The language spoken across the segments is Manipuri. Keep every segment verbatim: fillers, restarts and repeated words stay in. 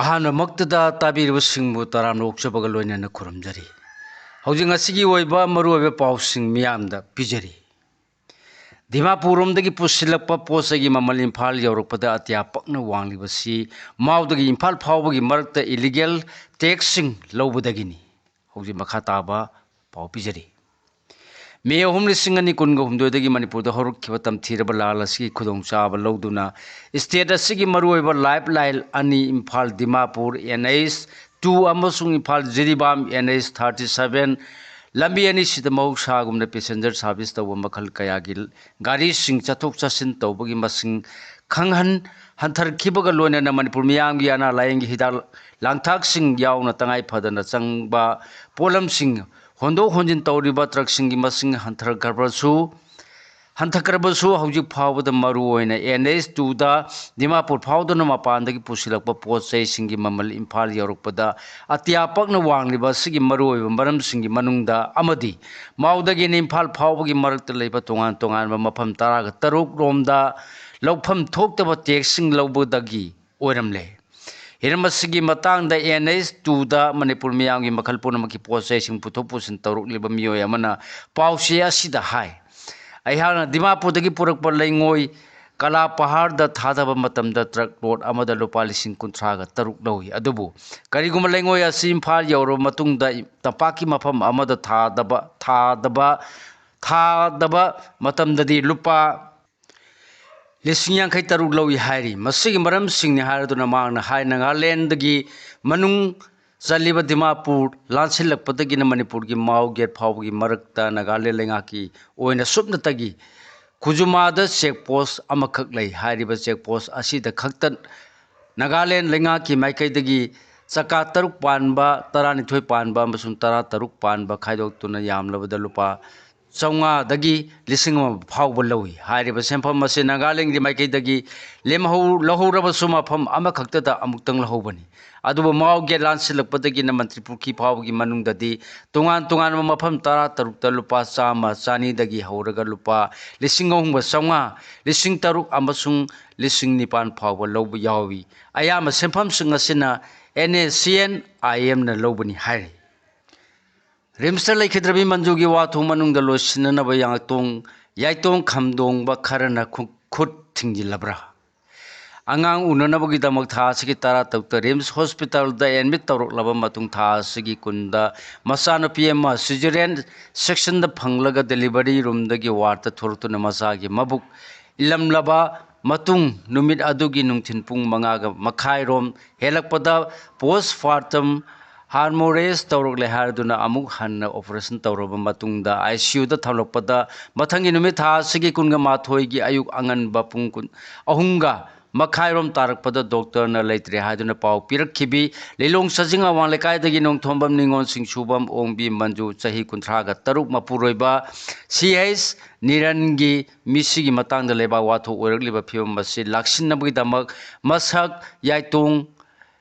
ꯑꯍꯥꯟꯕꯃꯛꯇꯗ ꯇꯥꯕꯤꯔꯤꯕꯁꯤꯡꯕꯨ ꯇꯔꯥꯝꯅ ꯑꯣꯛꯆꯕꯒ ꯂꯣꯏꯅꯅ ꯈꯨꯔꯨꯝꯖꯔꯤ꯫ ꯍꯧꯖꯤꯛ ꯉꯁꯤꯒꯤ ꯑꯣꯏꯕ ꯃꯔꯨꯑꯣꯏꯕ ꯄꯥꯎꯁꯤꯡ ꯃꯤꯌꯥꯝꯗ ꯄꯤꯖꯔꯤ꯫ ꯗꯤꯃꯥꯄꯨꯔꯔꯣꯝꯗꯒꯤ ꯄꯨꯁꯤꯜꯂꯛꯄ ꯄꯣꯠ ꯆꯩꯒꯤ ꯃꯃꯜ ꯏꯝꯐꯥꯜ ꯌꯧꯔꯛꯄꯗ ꯑꯇꯤꯌꯥ ꯄꯛꯅ ꯋꯥꯡꯂꯤꯕꯁꯤ ꯃꯥꯎꯗꯒꯤ ꯏꯝꯐꯥꯜ ꯐꯥꯎꯕꯒꯤ ꯃꯔꯛꯇ illegal taxꯁꯤꯡ ꯂꯧꯕꯗꯒꯤꯅꯤ꯫ ꯍꯧꯖꯤꯛ ꯃꯈꯥ ꯇꯥꯕ ꯄꯥꯎ ꯄꯤꯖꯔꯤ꯫ ꯃꯦ ꯑꯍꯨꯝ, ꯂꯤꯁꯤꯡ ꯑꯅꯤ ꯀꯨꯟꯒ ꯍꯨꯝꯗꯣꯏꯗꯒꯤ ꯃꯅꯤꯄꯨꯔꯗ ꯍꯧꯔꯛꯈꯤꯕ ꯇꯝꯊꯤꯔꯕ ꯂꯥꯜ ꯑꯁꯤꯒꯤ ꯈꯨꯗꯣꯡꯆꯥꯕ ꯂꯧꯗꯨꯅ state ꯑꯁꯤꯒꯤ ꯃꯔꯨꯑꯣꯏꯕ lifeline ꯑꯅꯤ, ꯏꯝꯐꯥꯜ ꯗꯤꯃꯥꯄꯨꯔ NH two ꯑꯃꯁꯨꯡ Imphal Jiribam NH thirty seven ꯂꯝꯕꯤ ꯑꯅꯤꯁꯤꯗ ꯃꯍꯧꯁꯥꯒꯨꯝꯅ passenger service ꯇꯧꯕ ꯃꯈꯜ ꯀꯌꯥꯒꯤ ꯒꯥꯔꯤꯁꯤꯡ ꯆꯠꯊꯣꯛ ꯆꯠꯁꯤꯟ ꯇꯧꯕꯒꯤ ꯃꯁꯤꯡ ꯈꯪꯍꯟ ꯍꯟꯊꯔꯛꯈꯤꯕꯒ ꯂꯣꯏꯅꯅ ꯃꯅꯤꯄꯨꯔ ꯃꯤꯌꯥꯝꯒꯤ ꯑꯅꯥ ꯂꯥꯌꯦꯡꯒꯤ ꯍꯤꯗꯥꯛ ꯂꯥꯡꯊꯛꯁꯤꯡ ꯌꯥꯎꯅ ꯇꯉꯥꯏ ꯐꯗꯅ ꯆꯪꯕ ꯄꯣꯠꯂꯝꯁꯤꯡ ꯍꯣꯟꯗꯣꯛ ꯍꯣꯟꯖꯤꯟ ꯇꯧꯔꯤꯕ truckꯁꯤꯡꯒꯤ ꯃꯁꯤꯡ ꯍꯟꯊꯔꯛꯈ꯭ꯔꯕꯁꯨ, ꯍꯟꯊꯈ꯭ꯔꯕꯁꯨ ꯍꯧꯖꯤꯛ ꯐꯥꯎꯕꯗ ꯃꯔꯨꯑꯣꯏꯅ NH twoꯗ ꯗꯤꯃꯥꯄꯨꯔ ꯐꯥꯎꯗꯨꯅ ꯃꯄꯥꯟꯗꯒꯤ ꯄꯨꯁꯤꯜꯂꯛꯄ ꯄꯣꯠ ꯆꯩꯁꯤꯡꯒꯤ ꯃꯃꯜ ꯏꯝꯐꯥꯜ ꯌꯧꯔꯛꯄꯗ ꯑꯇꯤꯌꯥ ꯄꯛꯅ ꯋꯥꯡꯂꯤꯕ ꯑꯁꯤꯒꯤ ꯃꯔꯨꯑꯣꯏꯕ ꯃꯔꯝꯁꯤꯡꯒꯤ ꯃꯅꯨꯡꯗ ꯑꯃꯗꯤ ꯃꯥꯎꯗꯒꯤꯅ ꯏꯝꯐꯥꯜ ꯐꯥꯎꯕꯒꯤ ꯃꯔꯛꯇ ꯂꯩꯕ ꯇꯣꯉꯥꯟ ꯇꯣꯉꯥꯟꯕ ꯃꯐꯝ ꯇꯔꯥꯒ ꯇꯔꯨꯛ ꯔꯣꯝꯗ ꯂꯧꯐꯝ ꯊꯣꯛꯇꯕ taxꯁꯤꯡ ꯂꯧꯕꯗꯒꯤ ꯑꯣꯏꯔꯝꯂꯦ꯫ ꯍꯤꯔꯝ ꯑꯁꯤꯒꯤ ꯃꯇꯥꯡꯗ NH twoꯗ ꯃꯅꯤꯄꯨꯔ ꯃꯤꯌꯥꯝꯒꯤ ꯃꯈꯜ ꯄꯨꯝꯅꯃꯛꯀꯤ ꯄꯣꯠ ꯆꯩꯁꯤꯡ ꯄꯨꯊꯣꯛ ꯄꯨꯁꯤꯟ ꯇꯧꯔꯛꯂꯤꯕ ꯃꯤꯑꯣꯏ ꯑꯃꯅ ꯄꯥꯎꯆꯦ ꯑꯁꯤꯗ ꯍꯥꯏ, ꯑꯩꯍꯥꯛꯅ ꯗꯤꯃꯥꯄꯨꯔꯗꯒꯤ ꯄꯨꯔꯛꯄ ꯂꯩꯉꯣꯏ ꯀꯂꯥ ꯄꯍꯥꯔꯗ ꯊꯥꯗꯕ ꯃꯇꯝꯗ truck load ꯑꯃꯗ ꯂꯨꯄꯥ ꯂꯤꯁꯤꯡ ꯀꯨꯟꯊ꯭ꯔꯥꯒ ꯇꯔꯨꯛ ꯂꯧꯏ꯫ ꯑꯗꯨꯕꯨ ꯀꯔꯤꯒꯨꯝꯕ ꯂꯩꯉꯣꯏ ꯑꯁꯤ ꯏꯝꯐꯥꯜ ꯌꯧꯔꯕ ꯃꯇꯨꯡꯗ ꯇꯝꯄꯥꯛꯀꯤ ꯃꯐꯝ ꯑꯃꯗ ꯊꯥꯗꯕ, ꯊꯥꯗꯕ, ꯊꯥꯗꯕ ꯃꯇꯝꯗꯗꯤ ꯂꯨꯄꯥ ꯂꯤꯁꯤꯡ ꯌꯥꯡꯈꯩ ꯇꯔꯨꯛ ꯂꯧꯏ ꯍꯥꯏꯔꯤ꯫ ꯃꯁꯤꯒꯤ ꯃꯔꯝꯁꯤꯡꯅꯤ ꯍꯥꯏꯔꯗꯨꯅ ꯃꯍꯥꯛꯅ ꯍꯥꯏ, ꯅꯥꯒꯥꯂꯦꯟꯗꯒꯤ ꯃꯅꯨꯡ ꯆꯜꯂꯤꯕ ꯗꯤꯃꯥꯄꯨꯔ ꯂꯥꯟꯁꯤꯜꯂꯛꯄꯗꯒꯤꯅ ꯃꯅꯤꯄꯨꯔꯒꯤ ꯃꯥꯎ gate ꯐꯥꯎꯕꯒꯤ ꯃꯔꯛꯇ ꯅꯥꯒꯥꯂꯦꯟ ꯂꯩꯉꯥꯛꯀꯤ ꯑꯣꯏꯅ ꯁꯨꯞꯅꯇꯒꯤ ꯈꯨꯖꯨꯃꯥꯗ check post ꯑꯃꯈꯛ ꯂꯩ꯫ ꯍꯥꯏꯔꯤꯕ check post ꯑꯁꯤꯗ ꯈꯛꯇ ꯅꯥꯒꯥꯂꯦꯟ ꯂꯩꯉꯥꯛꯀꯤ ꯃꯥꯏꯀꯩꯗꯒꯤ ꯆꯀꯥ ꯇꯔꯨꯛ ꯄꯥꯟꯕ, ꯇꯔꯥꯅꯤꯊꯣꯏ ꯄꯥꯟꯕ ꯑꯃꯁꯨꯡ ꯇꯔꯥꯇꯔꯨꯛ ꯄꯥꯟꯕ ꯈꯥꯏꯗꯣꯛꯇꯨꯅ ꯌꯥꯝꯂꯕꯗ ꯂꯨꯄꯥ ꯆꯥꯝꯃꯉꯥꯗꯒꯤ ꯂꯤꯁꯤꯡ ꯑꯃ ꯐꯥꯎꯕ ꯂꯧꯏ꯫ ꯍꯥꯏꯔꯤꯕ ꯁꯦꯟꯐꯝ ꯑꯁꯤ ꯅꯥꯒꯥꯂꯦꯟꯒꯤ ꯃꯥꯏꯀꯩꯗꯒꯤ ꯂꯦꯝꯍꯧ-, ꯂꯧꯍꯧꯔꯕꯁꯨ ꯃꯐꯝ ꯑꯃꯈꯛꯇꯗ ꯑꯃꯨꯛꯇꯪ ꯂꯧꯍꯧꯕꯅꯤ꯫ ꯑꯗꯨꯕꯨ ꯃꯥꯎ ꯒꯦꯠ ꯂꯥꯟꯁꯤꯜꯂꯛꯄꯗꯒꯤꯅ ꯃꯟꯇ꯭ꯔꯤ ꯄꯨꯈ꯭ꯔꯤ ꯐꯥꯎꯕꯒꯤ ꯃꯅꯨꯡꯗꯗꯤ ꯇꯣꯉꯥꯟ ꯇꯣꯉꯥꯟꯕ ꯃꯐꯝ ꯇꯔꯥ ꯇꯔꯨꯛꯇ ꯂꯨꯄꯥ ꯆꯥꯝꯃ, ꯆꯅꯤꯗꯒꯤ ꯍꯧꯔꯒ ꯂꯨꯄꯥ ꯂꯤꯁꯤꯡ ꯑꯍꯨꯝꯒ ꯆꯥꯝꯃꯉꯥ, ꯂꯤꯁꯤꯡ ꯇꯔꯨꯛ ꯑꯃꯁꯨꯡ ꯂꯤꯁꯤꯡ ꯅꯤꯄꯥꯟ ꯐꯥꯎꯕ ꯂꯧꯕ ꯌꯥꯎꯏ꯫ ꯑꯌꯥꯝꯕ ꯁꯦꯟꯐꯝꯁꯤꯡ ꯑꯁꯤꯅ NACNIMꯅ ꯂꯧꯕꯅꯤ ꯍꯥꯏꯔꯤ꯫ ꯔꯤꯝꯁꯇ ꯂꯩꯈꯤꯗ꯭ꯔꯕꯤ ꯃꯟꯖꯨꯒꯤ ꯋꯥꯊꯣꯛ ꯃꯅꯨꯡꯗ ꯂꯣꯏꯁꯤꯟꯅꯅꯕ ꯌꯥꯏꯇꯣꯡ, ꯌꯥꯏꯇꯣꯡ ꯈꯝꯗꯣꯡꯕ ꯈꯔꯅ ꯈꯨ-, ꯈꯨꯠ ꯊꯤꯡꯖꯤꯜꯂꯕ꯭ꯔꯥ? ꯑꯉꯥꯡ ꯎꯅꯅꯕꯒꯤꯗꯃꯛ ꯊꯥ ꯑꯁꯤꯒꯤ ꯇꯔꯥ ꯇꯔꯨꯛꯇ ꯔꯤꯝꯁ ꯍꯣꯁꯄꯤꯇꯥꯜꯗ ꯑꯦꯗꯃꯤꯠ ꯇꯧꯔꯛꯂꯕ ꯃꯇꯨꯡ, ꯊꯥ ꯑꯁꯤꯒꯤ ꯀꯨꯟꯗ ꯃꯆꯥꯅꯨꯄꯤ ꯑꯃ ꯁꯤꯖꯔꯤꯌꯟ ꯁꯦꯛꯁꯟꯗ ꯐꯪꯂꯒ ꯗꯦꯂꯤꯚꯔꯤ ꯔꯨꯝꯗꯒꯤ ꯋꯥꯔꯗꯇ ꯊꯣꯔꯛꯇꯨꯅ ꯃꯆꯥꯒꯤ ꯃꯕꯨꯛ ꯏꯜꯂꯝꯂꯕ ꯃꯇꯨꯡ, ꯅꯨꯃꯤꯠ ꯑꯗꯨꯒꯤ ꯅꯨꯡꯊꯤꯜ ꯄꯨꯡ ꯃꯉꯥꯒ ꯃꯈꯥꯏꯔꯣꯝ ꯍꯦꯜꯂꯛꯄꯗ ꯄꯣꯁ ꯄꯥꯔꯇꯝ ꯍꯥꯔꯃꯣꯔꯦꯖ ꯇꯧꯔꯛꯂꯦ ꯍꯥꯏꯗꯨꯅ ꯑꯃꯨꯛ ꯍꯟꯅ ꯑꯣꯄꯔꯦꯁꯟ ꯇꯧꯔꯕ ꯃꯇꯨꯡꯗ ICUꯗ ꯊꯝꯂꯛꯄꯗ, ꯃꯊꯪꯒꯤ ꯅꯨꯃꯤꯠ ꯊꯥ ꯑꯁꯤꯒꯤ ꯀꯨꯟꯒ ꯃꯥꯊꯣꯏꯒꯤ ꯑꯌꯨꯛ ꯑꯉꯟꯕ ꯄꯨꯡ ꯀꯨꯟ, ꯑꯍꯨꯝꯒ ꯃꯈꯥꯏꯔꯣꯝ ꯇꯥꯔꯛꯄꯗ ꯗꯣꯛꯇꯔꯅ ꯂꯩꯇ꯭ꯔꯦ ꯍꯥꯏꯗꯨꯅ ꯄꯥꯎ ꯄꯤꯔꯛꯈꯤꯕꯤ꯫ ꯂꯤꯂꯣꯡ ꯆꯥꯖꯤꯡ ꯑꯋꯥꯡ ꯂꯩꯀꯥꯏꯗꯒꯤ ꯅꯣꯡꯊꯣꯝꯕꯝ ꯅꯤꯉꯣꯜ ꯁꯤꯡꯁꯨꯕꯝ ꯑꯣꯡꯕꯤ ꯃꯟꯖꯨ, ꯆꯍꯤ ꯀꯨꯟꯊ꯭ꯔꯥꯒ ꯇꯔꯨꯛ, ꯃꯄꯨꯔꯣꯏꯕ ꯁꯤ ꯑꯩꯆ ꯅꯤꯔꯟꯒꯤ ꯃꯤꯁꯤꯒꯤ ꯃꯇꯥꯡꯗ ꯂꯩꯕꯥꯛ ꯋꯥꯊꯣꯛ ꯑꯣꯏꯔꯛꯂꯤꯕ ꯐꯤꯕꯝ ꯑꯁꯤ ꯂꯥꯛꯁꯤꯟꯅꯕꯒꯤꯗꯃꯛ ꯃꯁꯛ ꯌꯥꯏꯇꯣꯡ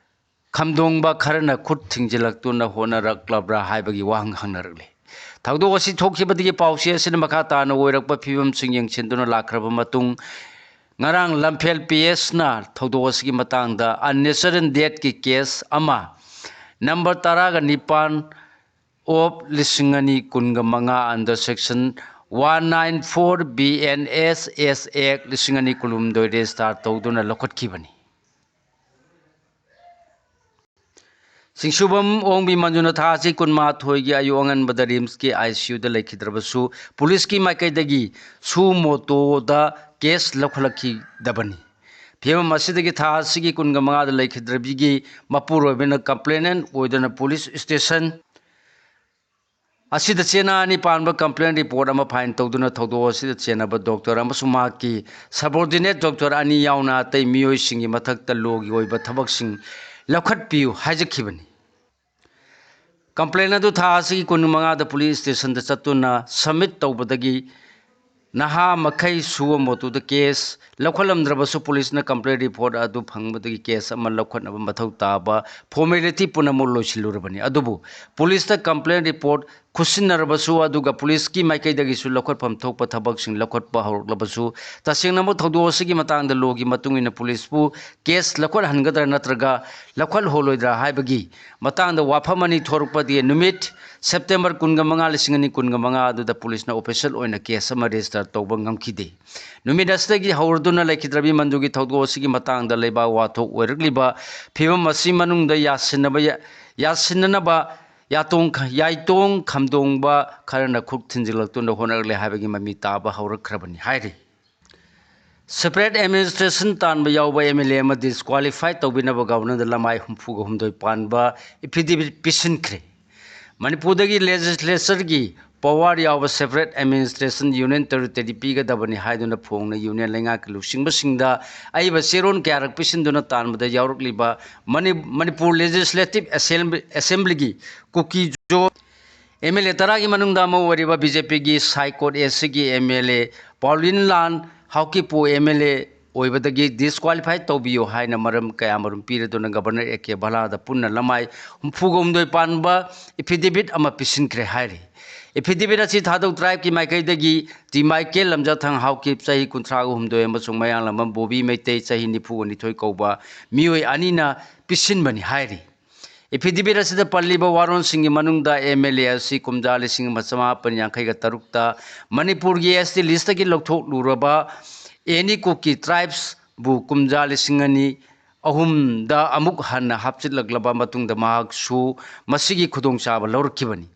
ꯈꯝꯗꯣꯡꯕ ꯈꯔꯅ ꯈꯨꯠ ꯊꯤꯡꯖꯤꯜꯂꯛꯇꯨꯅ ꯍꯣꯠꯅꯔꯛꯂꯕ꯭ꯔꯥ ꯍꯥꯏꯕꯒꯤ ꯋꯥꯍꯪ ꯍꯪꯅꯔꯛꯂꯤ꯫ ꯊꯧꯗꯣꯛ ꯑꯁꯤ ꯊꯣꯛꯈꯤꯕꯗꯒꯤ ꯄꯥꯎꯆꯦ ꯑꯁꯤꯅ ꯃꯈꯥ ꯇꯥꯅ ꯑꯣꯏꯔꯛꯄ ꯐꯤꯕꯝꯁꯤꯡ ꯌꯦꯡꯁꯤꯟꯗꯨꯅ ꯂꯥꯛꯈ꯭ꯔꯕ ꯃꯇꯨꯡ, ꯉꯔꯥꯡ ꯂꯝꯐꯦꯜ PSꯅ ꯊꯧꯗꯣꯛ ꯑꯁꯤꯒꯤ ꯃꯇꯥꯡꯗ unnatural deathꯀꯤ ꯀꯦꯁ ꯑꯃ ꯅꯝꯕꯔ ꯇꯔꯥꯒ ꯅꯤꯄꯥꯟ of ꯂꯤꯁꯤꯡ ꯑꯅꯤ ꯀꯨꯟꯒ ꯃꯉꯥ under section one nine four BNSS Act ꯂꯤꯁꯤꯡ ꯑꯅꯤ ꯀꯨꯟꯍꯨꯝꯗꯣꯏ ꯔꯦꯖꯤꯁꯇꯥꯔ ꯇꯧꯗꯨꯅ ꯂꯧꯈꯠꯈꯤꯕꯅꯤ꯫ ꯁꯤꯡꯁꯨꯕꯝ ꯑꯣꯡꯕꯤ ꯃꯟꯖꯨꯅ ꯊꯥ ꯑꯁꯤ ꯀꯨꯟꯃꯥꯊꯣꯏꯒꯤ ꯑꯌꯨꯛ ꯑꯉꯟꯕꯗ ꯔꯤꯝꯁꯀꯤ ICUꯗ ꯂꯩꯈꯤꯗ꯭ꯔꯕꯁꯨ, ꯄꯨꯂꯤꯁꯀꯤ ꯃꯥꯏꯀꯩꯗꯒꯤ ꯁꯨ ꯃꯣꯇꯣꯗ ꯀꯦꯁ ꯂꯧꯈꯠꯂꯛꯈꯤꯗꯕꯅꯤ꯫ ꯐꯤꯕꯝ ꯑꯁꯤꯗꯒꯤ ꯊꯥ ꯑꯁꯤꯒꯤ ꯀꯨꯟꯒ ꯃꯉꯥꯗ ꯂꯩꯈꯤꯗ꯭ꯔꯕꯤꯒꯤ ꯃꯄꯨꯔꯣꯏꯕꯅ ꯀꯝꯄ꯭ꯂꯦꯅꯦꯟ ꯑꯣꯏꯗꯨꯅ ꯄꯨꯂꯤꯁ ꯁ꯭ꯇꯦꯁꯟ ꯑꯁꯤꯗ ꯆꯦꯅꯥ ꯑꯅꯤ ꯄꯥꯟꯕ ꯀꯝꯄ꯭ꯂꯦꯟ ꯔꯤꯄꯣꯔꯠ ꯑꯃ ꯐꯥꯏꯜ ꯇꯧꯗꯨꯅ ꯊꯧꯗꯣꯛ ꯑꯁꯤꯗ ꯆꯦꯟꯅꯕ ꯗꯣꯛꯇꯔ ꯑꯃꯁꯨꯡ ꯃꯍꯥꯛꯀꯤ ꯁꯕꯑꯣꯔꯗꯤꯅꯦꯠ ꯗꯣꯛꯇꯔ ꯑꯅꯤ ꯌꯥꯎꯅ ꯑꯇꯩ ꯃꯤꯑꯣꯏꯁꯤꯡꯒꯤ ꯃꯊꯛꯇ ꯂꯣꯒꯤ ꯑꯣꯏꯕ ꯊꯕꯛꯁꯤꯡ ꯂꯧꯈꯠꯄꯤꯌꯨ ꯍꯥꯏꯖꯈꯤꯕꯅꯤ꯫ Complaint ꯑꯗꯨ ꯊꯥ ꯑꯁꯤꯒꯤ ꯀꯨꯟꯃꯉꯥꯗ police stationꯗ ꯆꯠꯇꯨꯅ submit ꯇꯧꯕꯗꯒꯤ ꯅꯍꯥ ꯃꯈꯩ ꯁꯨꯑꯣ ꯃꯣꯇꯣꯗ case ꯂꯧꯈꯠꯂꯝꯗ꯭ꯔꯕꯁꯨ policeꯅ complaint report ꯑꯗꯨ ꯐꯪꯕꯗꯒꯤ case ꯑꯃ ꯂꯧꯈꯠꯅꯕ ꯃꯊꯧ ꯇꯥꯕ formality ꯄꯨꯝꯅꯃꯛ ꯂꯣꯏꯁꯤꯜꯂꯨꯔꯕꯅꯤ꯫ ꯑꯗꯨꯕꯨ policeꯇ complaint report ꯈꯨꯠꯁꯤꯟꯅꯔꯕꯁꯨ, ꯑꯗꯨꯒ policeꯀꯤ ꯃꯥꯏꯀꯩꯗꯒꯤꯁꯨ ꯂꯧꯈꯠꯐꯝ ꯊꯣꯛꯄ ꯊꯕꯛꯁꯤꯡ ꯂꯧꯈꯠꯄ ꯍꯧꯔꯛꯂꯕꯁꯨ, ꯇꯁꯦꯡꯅꯃꯛ ꯊꯧꯗꯣꯛ ꯑꯁꯤꯒꯤ ꯃꯇꯥꯡꯗ lawꯒꯤ ꯃꯇꯨꯡ ꯏꯟꯅ policeꯄꯨ case ꯂꯧꯈꯠꯍꯟꯒꯗ꯭ꯔꯥ ꯅꯠꯇ꯭ꯔꯒ ꯂꯧꯈꯠꯍꯣꯜꯂꯣꯏꯗ꯭ꯔꯥ ꯍꯥꯏꯕꯒꯤ ꯃꯇꯥꯡꯗ ꯋꯥꯐꯝ ꯑꯅꯤ ꯊꯣꯔꯛꯄꯗꯒꯤ ꯅꯨꯃꯤꯠ September ꯀꯨꯟꯃꯉꯥ, ꯂꯤꯁꯤꯡ ꯑꯅꯤ ꯀꯨꯟꯃꯉꯥ ꯑꯗꯨꯗ policeꯅ official ꯑꯣꯏꯅ case ꯑꯃ register ꯇꯧꯕ ꯉꯝꯈꯤꯗꯦ꯫ ꯅꯨꯃꯤꯠ ꯑꯁꯤꯗꯒꯤ ꯍꯧꯔꯗꯨꯅ ꯂꯩꯈꯤꯗ꯭ꯔꯕꯤ ꯃꯟꯖꯨꯒꯤ ꯊꯧꯗꯣꯛ ꯑꯁꯤꯒꯤ ꯃꯇꯥꯡꯗ ꯂꯩꯕꯥꯛ ꯋꯥꯊꯣꯛ ꯑꯣꯏꯔꯛꯂꯤꯕ ꯐꯤꯕꯝ ꯑꯁꯤ ꯃꯅꯨꯡꯗ ꯌꯥꯁꯤꯟꯅꯕ ꯌꯥ-, ꯌꯥꯁꯤꯟꯅꯅꯕ ꯌꯥꯇꯣꯡ ꯈ-, ꯌꯥꯏꯇꯣꯡ ꯈꯝꯗꯣꯡꯕ ꯈꯔꯅ ꯈꯨꯠ ꯊꯤꯟꯖꯤꯜꯂꯛꯇꯨꯅ ꯍꯣꯠꯅꯔꯛꯂꯦ ꯍꯥꯏꯕꯒꯤ ꯃꯃꯤ ꯇꯥꯕ ꯍꯧꯔꯛꯈ꯭ꯔꯕꯅꯤ ꯍꯥꯏꯔꯤ꯫ Separate administration ꯇꯥꯟꯕ ꯌꯥꯎꯕ MLA ꯑꯃ disqualify ꯇꯧꯕꯤꯅꯕ Governorꯗ ꯂꯃꯥꯏ ꯍꯨꯝꯐꯨꯒ ꯍꯨꯝꯗꯣꯏ ꯄꯥꯟꯕ affidavit ꯄꯤꯁꯤꯟꯈ꯭ꯔꯦ꯫ ꯃꯅꯤꯄꯨꯔꯗꯒꯤ legislatureꯒꯤ power ꯌꯥꯎꯕ separate administration Union Territory ꯄꯤꯒꯗꯕꯅꯤ ꯍꯥꯏꯗꯨꯅ ꯐꯣꯡꯅ union ꯂꯩꯉꯥꯛꯀꯤ ꯂꯨꯆꯤꯡꯕꯁꯤꯡꯗ ꯑꯏꯕ ꯆꯦꯔꯣꯜ ꯀꯌꯥꯔꯛ ꯄꯤꯁꯤꯟꯗꯨꯅ ꯇꯥꯟꯕꯗ ꯌꯥꯎꯔꯛꯂꯤꯕ ꯃꯅꯤ-, ꯃꯅꯤꯄꯨꯔ Legislative Assembly, Assemblyꯒꯤ ꯀꯨꯀꯤꯖꯣ MLA ꯇꯔꯥꯒꯤ ꯃꯅꯨꯡꯗ ꯑꯃ ꯑꯣꯏꯔꯤꯕ BJPꯒꯤ ꯁꯥꯏꯀꯣꯠ ACꯒꯤ MLA ꯄꯥꯎꯂꯤꯟ ꯂꯥꯟ ꯍꯥꯎꯀꯤꯞꯄꯨ MLA ꯑꯣꯏꯕꯗꯒꯤ disqualify ꯇꯧꯕꯤꯌꯨ ꯍꯥꯏꯅ ꯃꯔꯝ ꯀꯌꯥꯃꯔꯨꯝ ꯄꯤꯔꯗꯨꯅ Governor A K ꯚꯥꯂꯥꯗ ꯄꯨꯟꯅ ꯂꯃꯥꯏ ꯍꯨꯝꯐꯨꯒ ꯍꯨꯝꯗꯣꯏ ꯄꯥꯟꯕ affidavit ꯑꯃ ꯄꯤꯁꯤꯟꯈ꯭ꯔꯦ ꯍꯥꯏꯔꯤ꯫ Affidavit ꯑꯁꯤ ꯊꯥꯗꯧ tribeꯀꯤ ꯃꯥꯏꯀꯩꯗꯒꯤ ꯇꯤ ꯃꯥꯏꯀꯦꯜ ꯂꯝꯖꯥꯊꯥꯡ ꯍꯥꯎꯀꯤꯞ ꯆꯍꯤ ꯀꯨꯟꯊ꯭ꯔꯥꯒ ꯍꯨꯝꯗꯣꯏ ꯑꯃꯁꯨꯡ ꯃꯌꯥꯡꯂꯝꯕꯝ ꯕꯣꯕꯤ ꯃꯩꯇꯩ ꯆꯍꯤ ꯅꯤꯐꯨꯒ ꯅꯤꯊꯣꯏ ꯀꯧꯕ ꯃꯤꯑꯣꯏ ꯑꯅꯤꯅ ꯄꯤꯁꯤꯟꯕꯅꯤ ꯍꯥꯏꯔꯤ꯫ Affidavit ꯑꯁꯤꯗ ꯄꯜꯂꯤꯕ ꯋꯥꯔꯣꯜꯁꯤꯡꯒꯤ ꯃꯅꯨꯡꯗ MLA ꯑꯁꯤ ꯀꯨꯝꯖꯥ ꯂꯤꯁꯤꯡ ꯑꯃ ꯆꯃꯥꯄꯟ ꯌꯥꯡꯈꯩꯒ ꯇꯔꯨꯛꯇ ꯃꯅꯤꯄꯨꯔꯒꯤ ST listꯇꯒꯤ ꯂꯧꯊꯣꯛꯂꯨꯔꯕ any ꯀꯨꯀꯤ tribesꯕꯨ ꯀꯨꯝꯖꯥ ꯂꯤꯁꯤꯡ ꯑꯅꯤ ꯑꯍꯨꯝꯗ ꯑꯃꯨꯛ ꯍꯟꯅ ꯍꯥꯞꯆꯤꯜꯂꯛꯂꯕ ꯃꯇꯨꯡꯗ ꯃꯍꯥꯛꯁꯨ ꯃꯁꯤꯒꯤ ꯈꯨꯗꯣꯡꯆꯥꯕ ꯂꯧꯔꯛꯈꯤꯕꯅꯤ꯫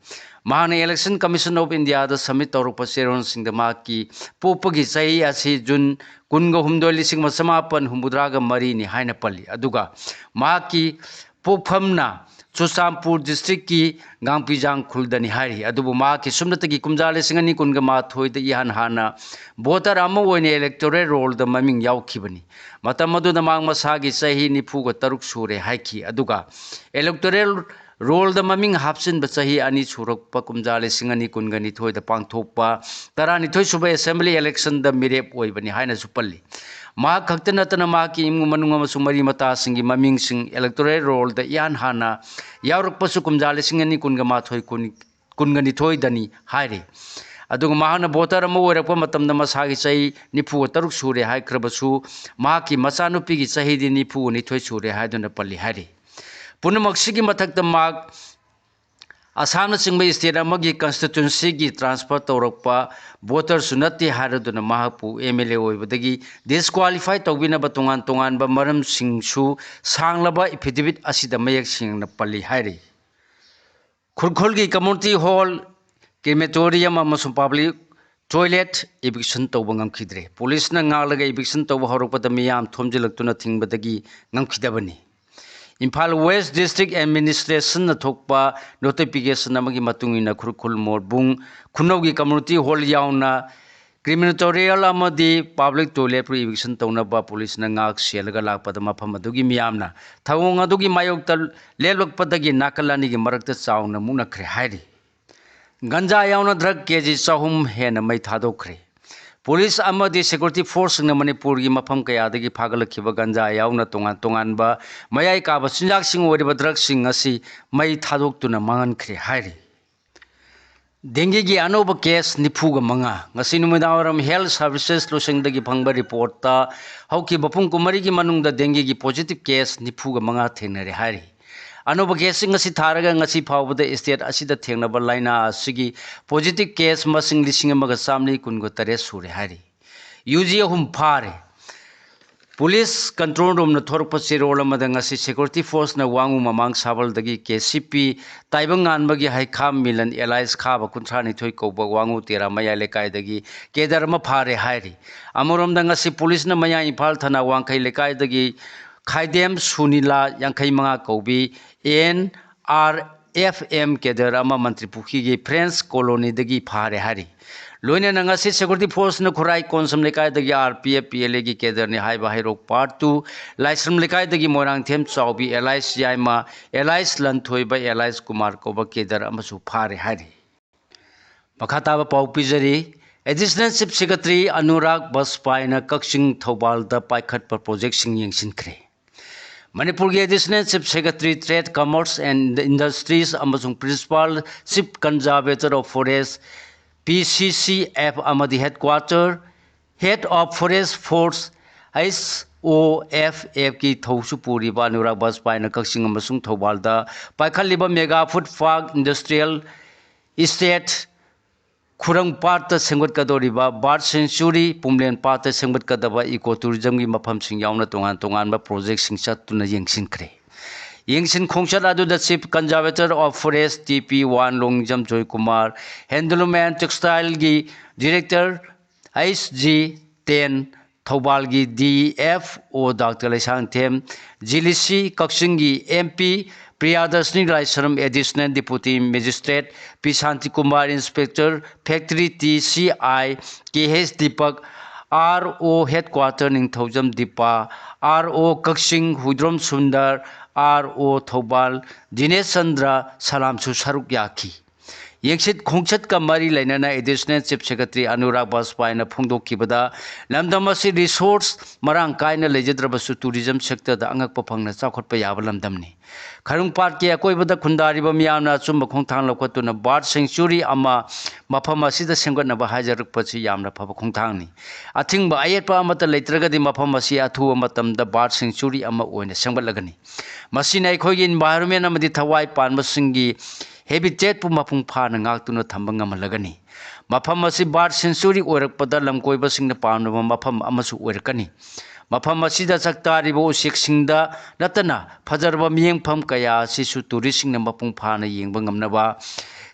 ꯃꯍꯥꯛꯅ Election Commission of Indiaꯗ submit ꯇꯧꯔꯛꯄ ꯆꯦꯔꯣꯜꯁꯤꯡꯗ ꯃꯍꯥꯛꯀꯤ ꯄꯣꯛꯄꯒꯤ ꯆꯍꯤ ꯑꯁꯤ ꯖꯨꯟ ꯀꯨꯟꯒ ꯍꯨꯝꯗꯣꯏ, ꯂꯤꯁꯤꯡ ꯑꯃ ꯆꯃꯥꯄꯟ ꯍꯨꯝꯐꯨꯇꯔꯥꯒ ꯃꯔꯤꯅꯤ ꯍꯥꯏꯅ ꯄꯜꯂꯤ꯫ ꯑꯗꯨꯒ ꯃꯍꯥꯛꯀꯤ ꯄꯣꯛꯐꯝꯅ ꯆꯨꯔꯆꯥꯟꯄꯨꯔ districtꯀꯤ ꯒꯥꯡꯄꯤꯖꯥꯡ ꯈꯨꯜꯗꯅꯤ ꯍꯥꯏꯔꯤ꯫ ꯑꯗꯨꯕꯨ ꯃꯍꯥꯛꯀꯤ ꯁꯨꯞꯅꯇꯒꯤ ꯀꯨꯝꯖꯥ ꯂꯤꯁꯤꯡ ꯑꯅꯤ ꯀꯨꯟꯒ ꯃꯥꯊꯣꯏꯗ ꯏꯍꯥꯟ ꯍꯥꯟꯅ voter ꯑꯃ ꯑꯣꯏꯅ electoral rollꯗ ꯃꯃꯤꯡ ꯌꯥꯎꯈꯤꯕꯅꯤ꯫ ꯃꯇꯝ ꯑꯗꯨꯗ ꯃꯍꯥꯛ ꯃꯁꯥꯒꯤ ꯆꯍꯤ ꯅꯤꯐꯨꯒ ꯇꯔꯨꯛ ꯁꯨꯔꯦ ꯍꯥꯏꯈꯤ꯫ ꯑꯗꯨꯒ electoral ꯔꯣꯜꯗ ꯃꯃꯤꯡ ꯍꯥꯞꯆꯤꯟꯕ ꯆꯍꯤ ꯑꯅꯤ ꯁꯨꯔꯛꯄ ꯀꯨꯝꯖꯥ ꯂꯤꯁꯤꯡ ꯑꯅꯤ ꯀꯨꯟꯒ ꯅꯤꯊꯣꯏꯗ ꯄꯥꯡꯊꯣꯛꯄ ꯇꯔꯥꯅꯤꯊꯣꯏ ꯁꯨꯕ ꯑꯦꯁꯦꯝꯕ꯭ꯂꯤ ꯏꯂꯦꯛꯁꯟꯗ ꯃꯤꯔꯦꯞ ꯑꯣꯏꯕꯅꯤ ꯍꯥꯏꯅꯁꯨ ꯄꯜꯂꯤ꯫ ꯃꯍꯥꯛ ꯈꯛꯇ ꯅꯠꯇꯅ ꯃꯍꯥꯛꯀꯤ ꯏꯃꯨꯡ ꯃꯅꯨꯡ ꯑꯃꯁꯨꯡ ꯃꯔꯤ ꯃꯇꯥꯁꯤꯡꯒꯤ ꯃꯃꯤꯡꯁꯤꯡ ꯏꯂꯦꯛꯇꯣꯔꯦꯜ ꯔꯣꯜꯗ ꯏꯍꯥꯟ ꯍꯥꯟꯅ ꯌꯥꯎꯔꯛꯄꯁꯨ ꯀꯨꯝꯖꯥ ꯂꯤꯁꯤꯡ ꯑꯅꯤ ꯀꯨꯟꯒ ꯃꯥꯊꯣꯏ ꯀꯨꯟ ꯀꯨꯟꯒ ꯅꯤꯊꯣꯏꯗꯅꯤ ꯍꯥꯏꯔꯤ꯫ ꯑꯗꯨꯒ ꯃꯍꯥꯛꯅ ꯚꯣꯇꯔ ꯑꯃ ꯑꯣꯏꯔꯛꯄ ꯃꯇꯝꯗ ꯃꯁꯥꯒꯤ ꯆꯍꯤ ꯅꯤꯐꯨꯒ ꯇꯔꯨꯛ ꯁꯨꯔꯦ ꯍꯥꯏꯈ꯭ꯔꯕꯁꯨ, ꯃꯍꯥꯛꯀꯤ ꯃꯆꯥꯅꯨꯄꯤꯒꯤ ꯆꯍꯤꯗꯤ ꯅꯤꯐꯨꯒ ꯅꯤꯊꯣꯏ ꯁꯨꯔꯦ ꯍꯥꯏꯗꯨꯅ ꯄꯜꯂꯤ ꯍꯥꯏꯔꯤ꯫ ꯄꯨꯝꯅꯃꯛꯁꯤꯒꯤ ꯃꯊꯛꯇ ꯃꯍꯥꯛ ꯑꯁꯥꯝꯅꯆꯤꯡꯕ ꯁ꯭ꯇꯦꯠ ꯑꯃꯒꯤ ꯀꯟꯁꯇꯤꯇ꯭ꯋꯦꯟꯁꯤꯒꯤ ꯇ꯭ꯔꯥꯟꯁꯐꯔ ꯇꯧꯔꯛꯄ ꯚꯣꯇꯔꯁꯨ ꯅꯠꯇꯦ ꯍꯥꯏꯔꯗꯨꯅ ꯃꯍꯥꯛꯄꯨ ꯑꯦꯝ ꯑꯦꯜ ꯑꯦ ꯑꯣꯏꯕꯗꯒꯤ ꯗꯤꯁꯀ꯭ꯋꯥꯂꯤꯐꯥꯏ ꯇꯧꯕꯤꯅꯕ ꯇꯣꯉꯥꯟ ꯇꯣꯉꯥꯟꯕ ꯃꯔꯝꯁꯤꯡꯁꯨ ꯁꯥꯡꯂꯕ ꯑꯦꯐꯤꯗꯦꯕꯤꯠ ꯑꯁꯤꯗ ꯃꯌꯦꯛ ꯁꯦꯡꯅ ꯄꯜꯂꯤ ꯍꯥꯏꯔꯤ꯫ ꯈꯨꯔꯈꯨꯜꯒꯤ ꯀꯝꯃ꯭ꯌꯨꯅꯤꯇꯤ ꯍꯣꯜ, ꯀ꯭ꯔꯤꯃꯦꯇꯣꯔꯤꯌꯝ ꯑꯃꯁꯨꯡ ꯄꯕ꯭ꯂꯤꯛ ꯇꯣꯏꯂꯦꯠ ꯏꯚꯤꯛꯁꯟ ꯇꯧꯕ ꯉꯝꯈꯤꯗ꯭ꯔꯦ꯫ ꯄꯨꯂꯤꯁꯅ ꯉꯥꯛꯂꯒ ꯏꯚꯤꯛꯁꯟ ꯇꯧꯕ ꯍꯧꯔꯛꯄꯗ ꯃꯤꯌꯥꯝ ꯊꯣꯝꯖꯤꯜꯂꯛꯇꯨꯅ ꯊꯤꯡꯕꯗꯒꯤ ꯉꯝꯈꯤꯗꯕꯅꯤ꯫ ꯏꯝꯐꯥꯜ ꯋꯦꯁ ꯗꯤꯁꯇ꯭ꯔꯤꯛ ꯑꯦꯗꯃꯤꯅꯤꯁꯇ꯭ꯔꯦꯁꯟꯅ ꯊꯣꯛꯄ ꯅꯣꯇꯤꯐꯤꯀꯦꯁꯟ ꯑꯃꯒꯤ ꯃꯇꯨꯡ ꯏꯟꯅ ꯈꯨꯔꯈꯨꯜ ꯃꯣꯔꯕꯨꯡ ꯈꯨꯅꯧꯒꯤ ꯀꯝꯃ꯭ꯌꯨꯅꯤꯇꯤ ꯍꯣꯜ ꯌꯥꯎꯅ ꯀ꯭ꯔꯤꯃꯤꯅꯦꯇꯣꯔꯤꯌꯝ ꯑꯃꯗꯤ ꯄꯕ꯭ꯂꯤꯛ ꯇꯣꯏꯂꯦꯠꯄꯨ ꯏꯚꯤꯛꯁꯟ ꯇꯧꯅꯕ ꯄꯨꯂꯤꯁꯅ ꯉꯥꯛ ꯁꯦꯜꯂꯒ ꯂꯥꯛꯄꯗ ꯃꯐꯝ ꯑꯗꯨꯒꯤ ꯃꯤꯌꯥꯝꯅ ꯊꯧꯑꯣꯡ ꯑꯗꯨꯒꯤ ꯃꯥꯌꯣꯛꯇ ꯂꯦꯞꯂꯛꯄꯗꯒꯤ ꯅꯥꯀꯜ ꯑꯅꯤꯒꯤ ꯃꯔꯛꯇ ꯆꯥꯎꯅ ꯃꯨꯛꯅꯈ꯭ꯔꯦ ꯍꯥꯏꯔꯤ꯫ ꯒꯟꯖꯥ ꯌꯥꯎꯅ ꯗ꯭ꯔꯒ ꯀꯦꯖꯤ ꯆꯍꯨꯝ ꯍꯦꯟꯅ ꯃꯩ ꯊꯥꯗꯣꯛꯈ꯭ꯔꯦ꯫ ꯄꯨꯂꯤꯁ ꯑꯃꯗꯤ ꯁꯦꯀ꯭ꯌꯨꯔꯤꯇꯤ ꯐꯣꯔꯁꯁꯤꯡꯅ ꯃꯅꯤꯄꯨꯔꯒꯤ ꯃꯐꯝ ꯀꯌꯥꯗꯒꯤ ꯐꯥꯒꯠꯂꯛꯈꯤꯕ ꯒꯟꯖꯥ ꯌꯥꯎꯅ ꯇꯣꯉꯥꯟ ꯇꯣꯉꯥꯟꯕ ꯃꯌꯥꯏ ꯀꯥꯕ ꯆꯤꯟꯖꯥꯛꯁꯤꯡ ꯑꯣꯏꯔꯤꯕ ꯗ꯭ꯔꯒꯁꯤꯡ ꯑꯁꯤ ꯃꯩ ꯊꯥꯗꯣꯛꯇꯨꯅ ꯃꯥꯡꯍꯟꯈ꯭ꯔꯦ ꯍꯥꯏꯔꯤ꯫ ꯗꯦꯡꯒꯤꯒꯤ ꯑꯅꯧꯕ ꯀꯦꯁ ꯅꯤꯐꯨꯒ ꯃꯉꯥ꯫ ꯉꯁꯤ ꯅꯨꯃꯤꯗꯥꯡꯋꯥꯏꯔꯝ ꯍꯦꯜꯊ ꯁꯔꯚꯤꯁꯦꯁ ꯂꯣꯏꯁꯪꯗꯒꯤ ꯐꯪꯕ ꯔꯤꯄꯣꯔꯠꯇ ꯍꯧꯈꯤꯕ ꯄꯨꯡ ꯀꯨꯟꯃꯔꯤꯒꯤ ꯃꯅꯨꯡꯗ ꯗꯦꯡꯒꯤꯒꯤ ꯄꯣꯖꯤꯇꯤꯚ ꯀꯦꯁ ꯅꯤꯐꯨꯒ ꯃꯉꯥ ꯊꯦꯡꯅꯔꯦ ꯍꯥꯏꯔꯤ꯫ ꯑꯅꯧꯕ ꯀꯦꯁꯁꯤꯡ ꯑꯁꯤ ꯊꯥꯔꯒ ꯉꯁꯤ ꯐꯥꯎꯕꯗ ꯁ꯭ꯇꯦꯠ ꯑꯁꯤꯗ ꯊꯦꯡꯅꯕ ꯂꯥꯏꯅꯥ ꯑꯁꯤꯒꯤ ꯄꯣꯖꯤꯇꯤꯚ ꯀꯦꯁ ꯃꯁꯤꯡ ꯂꯤꯁꯤꯡ ꯑꯃꯒ ꯆꯥꯃꯔꯤ ꯀꯨꯟꯒ ꯇꯔꯦꯠ ꯁꯨꯔꯦ ꯍꯥꯏꯔꯤ꯫ ꯌꯨ ꯖꯤ ꯑꯍꯨꯝ ꯐꯥꯔꯦ꯫ ꯄꯨꯂꯤꯁ ꯀꯟꯇ꯭ꯔꯣꯜ ꯔꯨꯝꯅ ꯊꯣꯔꯛꯄ ꯆꯦꯔꯣꯜ ꯑꯃꯗ ꯉꯁꯤ ꯁꯦꯀ꯭ꯌꯨꯔꯤꯇꯤ ꯐꯣꯔꯁꯅ ꯋꯥꯉꯨ ꯃꯃꯥꯡ ꯁꯥꯕꯜꯗꯒꯤ ꯀꯦ ꯁꯤ ꯄꯤ ꯇꯥꯏꯕꯪꯉꯥꯟꯕꯒꯤ ꯍꯩꯈꯥ ꯃꯤꯂꯟ ꯑꯦꯂꯥꯏꯁ ꯈꯥꯕ ꯀꯨꯟꯊ꯭ꯔꯥ ꯅꯤꯊꯣꯏ ꯀꯧꯕ ꯋꯥꯉꯨ ꯇꯦꯔꯥ ꯃꯌꯥꯏ ꯂꯩꯀꯥꯏꯗꯒꯤ ꯀꯦꯗꯔ ꯑꯃ ꯐꯥꯔꯦ ꯍꯥꯏꯔꯤ꯫ ꯑꯃꯔꯣꯝꯗ ꯉꯁꯤ ꯄꯨꯂꯤꯁꯅ ꯃꯌꯥꯡ ꯏꯝꯐꯥꯜ ꯊꯅꯥ ꯋꯥꯡꯈꯩ ꯂꯩꯀꯥꯏꯗꯒꯤ ꯈꯥꯏꯗꯦꯝ ꯁꯨꯅꯤꯂꯥ ꯌꯥꯡꯈꯩ ꯃꯉꯥ ꯀꯧꯕꯤ N R F M cadre ꯑꯃ ꯃꯟꯇ꯭ꯔꯤ ꯄꯨꯈ꯭ꯔꯤꯒꯤ ꯐ꯭ꯔꯦꯟꯁ ꯀꯣꯂꯣꯅꯤꯗꯒꯤ ꯐꯥꯔꯦ ꯍꯥꯏꯔꯤ꯫ ꯂꯣꯏꯅꯅ ꯉꯁꯤ security forceꯅ ꯈꯨꯔꯥꯏ ꯀꯣꯟꯁꯝ ꯂꯩꯀꯥꯏꯗꯒꯤ R P F P L Aꯒꯤ cadreꯅꯤ ꯍꯥꯏꯕ ꯍꯩꯔꯣꯛ part two, ꯂꯥꯏꯁ꯭ꯔꯝ ꯂꯩꯀꯥꯏꯗꯒꯤ ꯃꯣꯏꯔꯥꯡꯊꯦꯝ ꯆꯥꯎꯕꯤ alias ꯌꯥꯏꯃ, alias ꯂꯟꯊꯣꯏꯕ, alias ꯀꯨꯃꯥꯔ ꯀꯧꯕ cadre ꯑꯃꯁꯨ ꯐꯥꯔꯦ ꯍꯥꯏꯔꯤ꯫ ꯃꯈꯥ ꯇꯥꯕ ꯄꯥꯎ ꯄꯤꯖꯔꯤ꯫ Additional Chief Secretary ꯑꯅꯨꯔꯥꯒ ꯕꯥꯖꯄꯥꯏꯅ ꯀꯛꯆꯤꯡ ꯊꯧꯕꯥꯜꯗ ꯄꯥꯏꯈꯠꯄ projectꯁꯤꯡ ꯌꯦꯡꯁꯤꯟꯈ꯭ꯔꯦ꯫ ꯃꯅꯤꯄꯨꯔꯒꯤ Additional Chief Secretary Trade, Commerce and Industries ꯑꯃꯁꯨꯡ Principal Chief Conservator of Forest, P C C F ꯑꯃꯗꯤ Headquarter, Head of Forest Force, H O F Fꯀꯤ ꯊꯧꯁꯨ ꯄꯨꯔꯤꯕ ꯑꯅꯨꯔꯥꯒ ꯕꯥꯖꯄꯥꯏꯅ ꯀꯛꯆꯤꯡ ꯑꯃꯁꯨꯡ ꯊꯧꯕꯥꯜꯗ ꯄꯥꯏꯈꯠꯂꯤꯕ mega food park, industrial estate, ꯈꯨꯔꯪ parkꯇ ꯁꯦꯝꯒꯠꯀꯗꯧꯔꯤꯕ bird sanctuary, ꯄꯨꯝꯂꯦꯟ parkꯇ ꯁꯦꯝꯒꯠꯀꯗꯕ eco tourismꯒꯤ ꯃꯐꯝꯁꯤꯡ ꯌꯥꯎꯅ ꯇꯣꯉꯥꯟ ꯇꯣꯉꯥꯟꯕ projectꯁꯤꯡ ꯆꯠꯇꯨꯅ ꯌꯦꯡꯁꯤꯟꯈ꯭ꯔꯦ꯫ ꯌꯦꯡꯁꯤꯟ ꯈꯣꯡꯆꯠ ꯑꯗꯨꯗ Chief Conservator of Forest T P one Longjam Joykumar, Handloom and Textileꯒꯤ Director H G ꯇꯦꯟ, ꯊꯧꯕꯥꯜꯒꯤ D F O Doctor ꯂꯩꯁꯥꯡꯊꯦꯝ ꯖꯤꯂꯤꯁꯤ, ꯀꯛꯆꯤꯡꯒꯤ M P Priyadarshini Laishram, Additional Deputy Magistrate P Shantikumar, Inspector Factory T C I K H Deepak, R O Headquarter Ningthoujam Deepa, R O Kakching Huidrom Sundar, R O Thoubal ꯗꯤꯅꯦꯁ ꯆꯟꯗ꯭ꯔ ꯁꯂꯥꯝꯁꯨ ꯁꯔꯨꯛ ꯌꯥꯈꯤ꯫ ꯌꯦꯡꯁꯤꯠ ꯈꯣꯡꯆꯠꯀ ꯃꯔꯤ ꯂꯩꯅꯅ Additional Chief Secretary ꯑꯅꯨꯔꯥꯒ ꯕꯥꯖꯄꯥꯏꯅ ꯐꯣꯡꯗꯣꯛꯈꯤꯕꯗ, ꯂꯝꯗꯝ ꯑꯁꯤ resource ꯃꯔꯥꯡ ꯀꯥꯏꯅ ꯂꯩꯖꯗ꯭ꯔꯕꯁꯨ tourism sectorꯗ ꯑꯉꯛꯄ ꯐꯪꯅ ꯆꯥꯎꯈꯠꯄ ꯌꯥꯕ ꯂꯝꯗꯝꯅꯤ꯫ ꯈꯔꯨꯡ parkꯀꯤ ꯑꯀꯣꯏꯕꯗ ꯈꯨꯟꯗꯥꯔꯤꯕ ꯃꯤꯌꯥꯝꯅ ꯑꯆꯨꯝꯕ ꯈꯣꯡꯊꯥꯡ ꯂꯧꯈꯠꯇꯨꯅ bird sanctuary ꯑꯃ ꯃꯐꯝ ꯑꯁꯤꯗ ꯁꯦꯝꯒꯠꯅꯕ ꯍꯥꯏꯖꯔꯛꯄꯁꯤ ꯌꯥꯝꯅ ꯐꯕ ꯈꯣꯡꯊꯥꯡꯅꯤ꯫ ꯑꯊꯤꯡꯕ ꯑꯌꯦꯠꯄ ꯑꯃꯠꯇ ꯂꯩꯇ꯭ꯔꯒꯗꯤ ꯃꯐꯝ ꯑꯁꯤ ꯑꯊꯨꯕ ꯃꯇꯝꯗ bird sanctuary ꯑꯃ ꯑꯣꯏꯅ ꯁꯦꯝꯒꯠꯂꯒꯅꯤ꯫ ꯃꯁꯤꯅ ꯑꯩꯈꯣꯏꯒꯤ environment ꯑꯃꯗꯤ ꯊꯋꯥꯏ ꯄꯥꯟꯕꯁꯤꯡꯒꯤ habitatꯄꯨ ꯃꯄꯨꯡ ꯐꯥꯅ ꯉꯥꯛꯇꯨꯅ ꯊꯝꯕ ꯉꯝꯍꯜꯂꯒꯅꯤ꯫ ꯃꯐꯝ ꯑꯁꯤ bird sanctuary ꯑꯣꯏꯔꯛꯄꯗ ꯂꯝꯀꯣꯏꯕꯁꯤꯡꯅ ꯄꯥꯝꯅꯕ ꯃꯐꯝ ꯑꯃꯁꯨ ꯑꯣꯏꯔꯛꯀꯅꯤ꯫ ꯃꯐꯝ ꯑꯁꯤꯗ ꯆꯥꯛꯇꯥꯔꯤꯕ ꯎꯆꯦꯛꯁꯤꯡꯗ ꯅꯠꯇꯅ ꯐꯖꯔꯕ ꯃꯤꯠꯌꯦꯡꯐꯝ ꯀꯌꯥ ꯑꯁꯤꯁꯨ touristsꯁꯤꯡꯅ ꯃꯄꯨꯡ ꯐꯥꯅ ꯌꯦꯡꯕ ꯉꯝꯅꯕ